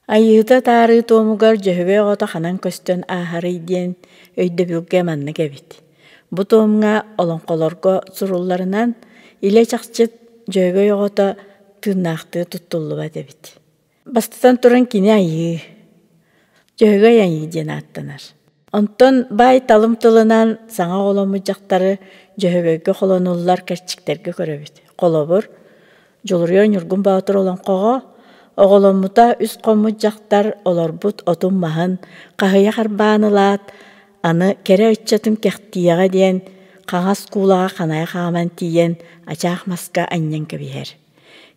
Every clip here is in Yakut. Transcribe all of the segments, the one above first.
Айыыта таарыы туомугар Дьөһөгөй оҕото ханан көстөн ааһарый диэн өйдөбүлгэ маннык эбит. Бу туомҥа олоҥхолорго сурулларынан, илэ-чахчы Дьөһөгөй оҕото тыыннаахтыы туттуллубат эбит. Бастатан туран кини айыы, Дьөһөгөй айыы диэн ааттанар. Онтон баай-талым тылынан саҥа оҕоломмут дьахтары Дьөһөгөйгө холонуллар кэрчиктэргэ көрөбүт. Холобур, Дьулуруйа Ньургун Боотур олоҥхоҕо оҕоломмута үс хоммут дьахтар олорбут отун-маһын хаһыйа харбаан ылаат, аны кэрэ ыччатын кэхтиэҕэ диэн хаҥас куулаҕа ханайа хааман тиийэн ачаах маска анньан кэбиһэр.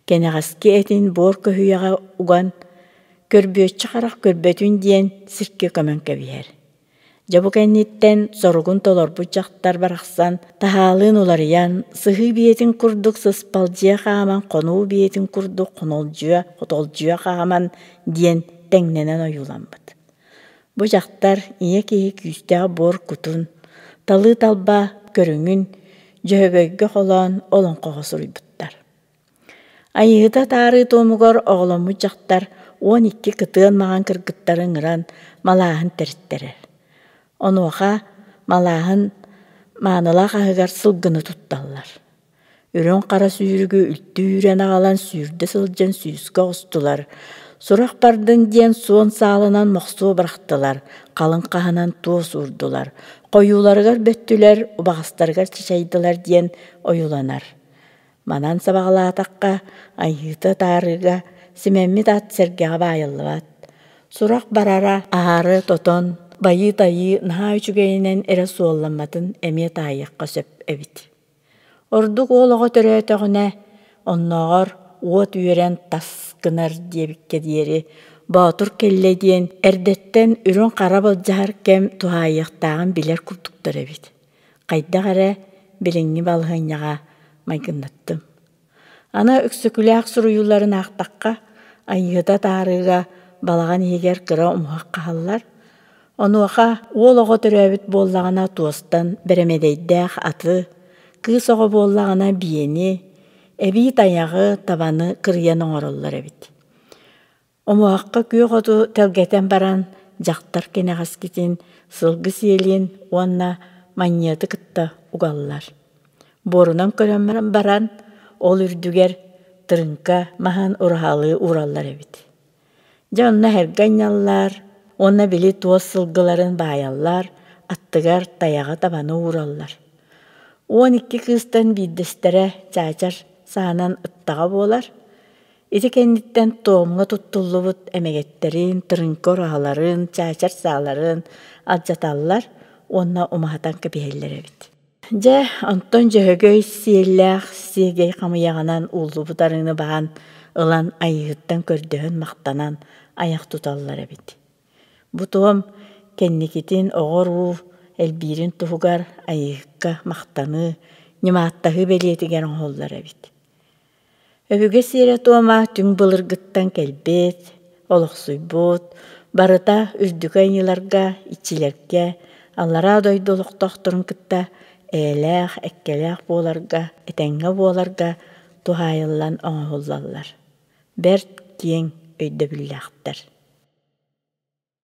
Кэнэҕэски этин буор көһүйэҕэ уган, көрбүөччү харах көрбөтүн диэн сиргэ көмөн кэбиһэр. Дьэ бу кэнниттэн соругун толорбут дьахтар барахсан таһаалыын уларыйан, сыһыы биэтин курдук сыспалдьыйа хааман, хонуу биэтин курдук хонолдьуйа, хотолдьуйа хааман диэн тэҥнэнэн ойууламмыт. Бу дьахтар ийэ киһи күүстээх буор кутун, талыы-талба көрүҥүн Дьөһөгөйгө холоон олоҥхоҕо суруйбуттар. Айыыһыта таарыы туомугар оҕоломмут дьахтар 12 кытыан маҥан кыргыттары ыҥыран малааһын тэриттэрэр. Онуоха малааһын маанылаах аһыгар сылгыны тутталлар. Үрүҥ хара сүүрүгү үлтү үүрэн аҕалан сүүрдэ сылдьан сүүскэ оҕустулар. Сурах бардын диэн суон саалынан мохсуо бырахтылар, халыҥ хаһынан туос уурдулар, хойууларыгар бөттүлэр, убаҕастарыгар чачайдылар диэн ойууланар. Манан сабаҕалаатахха, айыыта таарыыга симэммит ат сэргэҕэ баайыллыбат. Сурах барара аһары тотон, байыы-тайыы наһаа үчүгэйинэн эрэ суолламматын эмиэ таайыахха сөп эбит. Ордук уол оҕо төрөөтөҕүнэ, оннооҕор уот үөрэн тас гынар диэбиккэ диэри, Боотур кэллэ диэн эрдэттэн үрүҥ-хара былдьаһар кэм туһаайыахтааҕын билэр курдуктар эбит. Хайдах эрэ билиҥҥи балаһыанньаҕа майгыннаттым. Аны Өксөкүлээх суруйууларын аахтахха, Айыыһыта таарыыга балаҕан иһигэр кыра умуһах хаһаллар. Онуоха уол оҕо төрөөбүт буоллаҕына туостан бэрэмэдэйдээх аты, кыыс оҕо буоллаҕына биэни, эбии тайаҕы, табаны кырыйан оҥороллор эбит. Омуһахха күөх оту тэлгэтэн баран, дьахтар кэнэҕэскитин сылгы сиэлин уонна манньыаты кытта угаллар. Буорунан көрөн баран, ол үрдүгэр тырыҥка маһын ураһалыы уураллар эбит. Дьэ онно эһэргэ анньаллар уонна били туос сылгыларын баайаллар, аттыгар тайаҕы табаны уураллар. 12 кыыстан биирдэстэрэ чаачар саанан ыттаҕа буолар. Ити кэнниттэн туомҥа туттуллубут эмэгэттэрин, тырыҥка ураһаларын, чаачар сааларын алдьаталлар уонна умаһатан кэбиһэллэр эбит. Дьэ, онтон Дьөһөгөй сиэллээх сиэгэй хамыйаҕынан ууллубут арыыны баһан ылан Айыыһыттан көрдөһөн махтанан айах туталлар эбит. Бу туом кэнникитин оҕо-уруу элбиирин туһугар Айыыһыкка махтаныы, ньымааттаһыы бэлиэтигэр оҥоһуллар эбит. Өбүгэ сиэрэ-туома түҥ былыргыттан кэлбит, олохсуйбут, барыта үрдүкү айыыларга, иччилэргэ, аллараа дойду олохтоохторун кытта эйэлээх, эккэлээх буоларга, этэҥҥэ буоларга туһаайыллан оҥоһуллаллар. Бэрт киэҥ өйдөбүллээхтэр.